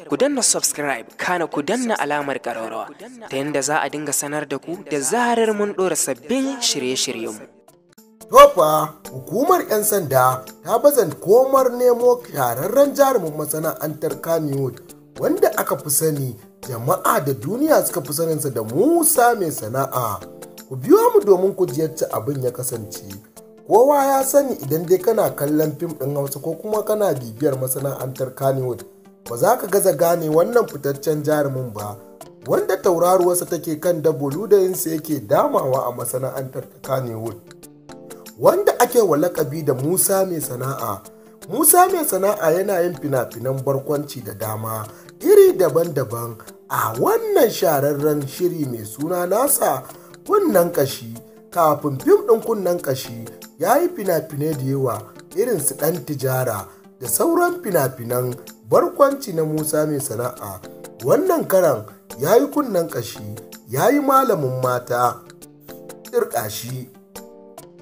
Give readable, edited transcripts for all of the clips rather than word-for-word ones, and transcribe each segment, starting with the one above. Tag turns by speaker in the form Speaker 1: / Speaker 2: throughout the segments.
Speaker 1: Ku danna subscribe, kana ku danna alamar ƙararrawa ta yadda za a dinga sanar da ku da zarar mun ɗora sabbin shirye-shiryenmu.
Speaker 2: Tofa hukumar 'yan sanda ta bazan komar nemo shahararren jarumin masana'antar Kannywood wanda aka fi sani jama'a da duniya suka fi saninsa da Musa Mai Sana'a. Ku biyo mu domin ku ji yacce abin ya kasance. Kowa ya sani idan dai kana kallon fim ɗin Hausa ko kuma kana bibiyar masana'antar Kannywood, ba za ka gaza gane wannan fitaccen jarumin ba, wanda tauraruwarsa take kan dabo ludayinsa yake damawa a masana'antar ta Kannywood, wanda ake wa lakabi da Musa Mai Sana'a. Musa Mai Sana'a yana yin fina-finan barkwanci da dama iri daban-daban. A wannan shahararren shiri mai suna nasa Kunnen Kashi. Kafin fim ɗin Kunnen Kashi ya yi fina-finai da yawa irin su Ɗan Tijara da sauran fina-finan barkwanci na Musa Mai Sana'a. Wannan karan ya yi Kunnen Kashi, ya yi Malamin Mata, Ƙirƙashi.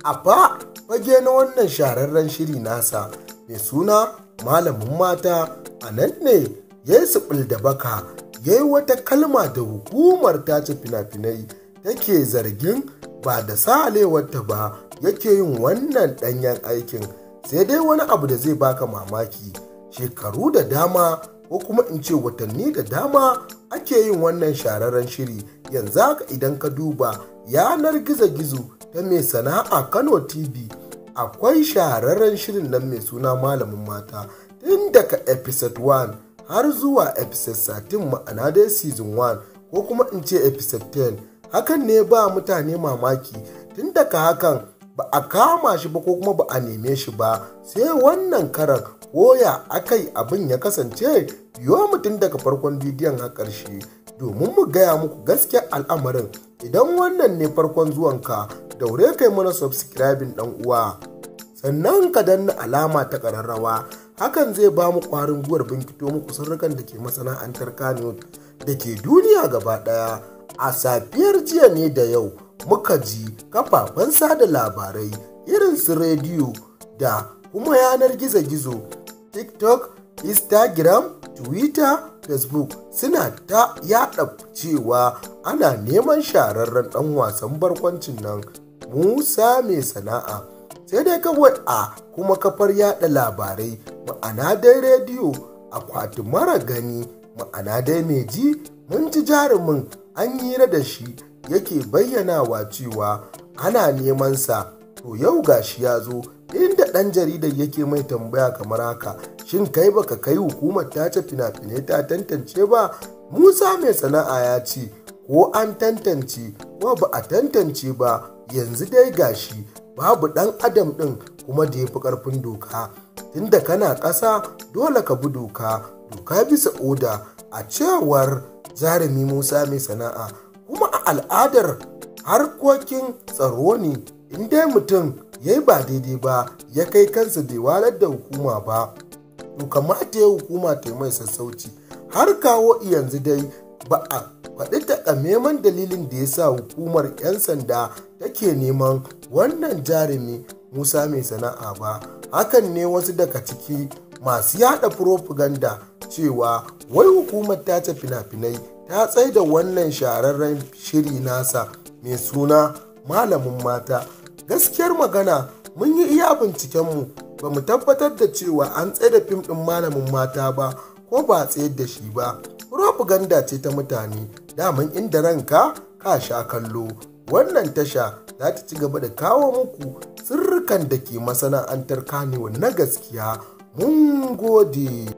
Speaker 2: A fa fage na wannan shahararren shiri nasa mai suna Malamin Mata, a nan ne ya yi siɓil da baka, ya yi wata kalma da hukumar tace fina-finai take zargin ba da sahalewarta ba yake yin wannan ɗanyen aikin. Sai dai wani abu da zai baka mamaki, shekaru da dama ko kuma in ce watanni da dama ake yin wannan shahararren shiri. Yanzu haka idan ka duba yanar gizo-gizo ta Mai Sana'a Kano TV, akwai shahararren shirin nan mai suna Malamin Mata tun daga episode 1 har zuwa episode 13, ma'ana dai season 1 ko kuma in ce episode 10. Hakan ne ba mutane mamaki, tun daga hakan ba a kama shi ba ko kuma ba a neme shi ba sai wannan karan. Koya akai abin ya kasance, biyo mutum daga farkon bidiyon a ƙarshe domin mu gaya muku gaskiyar al'amarin. Idan wannan ne farkon zuwanka, daure kai mana subscribing dan uwa, sannan ka danna alama ta ƙararrawa. Hakan zai ba mu ƙwarin gwiwar binkito muku sirrukan da ke masana'antar Kano da ke duniya gaba ɗaya. A safiyar jiya ne da yau muka ji kafafen sada labarai irin su rediyo da kuma yanar gizo-gizo, TikTok, Instagram, Twitter, Facebook suna ta yada cewa ana neman shahararren dan wasan barkwancin nan Musa Mai Sana'a. Sai dai kawai a kuma kafar yada labarai, ma'ana dai rediyo akwati mara gani, ma'ana dai mai ji, mun ji jarumin an hira da shi yake bayyanawa cewa ana neman sa. To yau gashi ya zo inda ɗan jaridar yake mai tambaya kamar haka: shin kai baka kai hukumar tace fina-finai ta tantance ba? Musa Mai Sana'a ya ce ko an tantance ko ba a tantance ba, yanzu dai gashi babu ɗan adam ɗin kuma da ya fi ƙarfin doka. Tunda kana ƙasa dole ka bi doka, doka bisa oda, a cewar jarumi Musa Mai Sana'a. Kuma a al'adar harkokin tsaro ne, in dai mutum ya yi ba daidai ba ya kai kansa bai walar da hukuma ba, to kamata ya hukuma ta mai sassauci. Har kawo yanzu dai ba a faɗi takamaiman dalilin da ya sa hukumar 'yan sanda take neman wannan jarumi Musa Mai Sana'a ba. Hakan ne wasu daga ciki masu yada propaganda cewa wai hukumar tace fina-finai ta tsaida wannan shahararren shiri nasa mai suna Malamin Mata. Gaskiyar magana, mun yi iya bincikenmu ba mu tabbatar da cewa an tsaida fim ɗin Malamin Mata ba ko ba a tsayar da shi ba. Propaganda ce ta mutane, daman inda ranka ka sha kallo. Wannan tasha za ta ci gaba da kawo muku sirrukan da ke masana'antar Kanewa na gaskiya. Mun gode.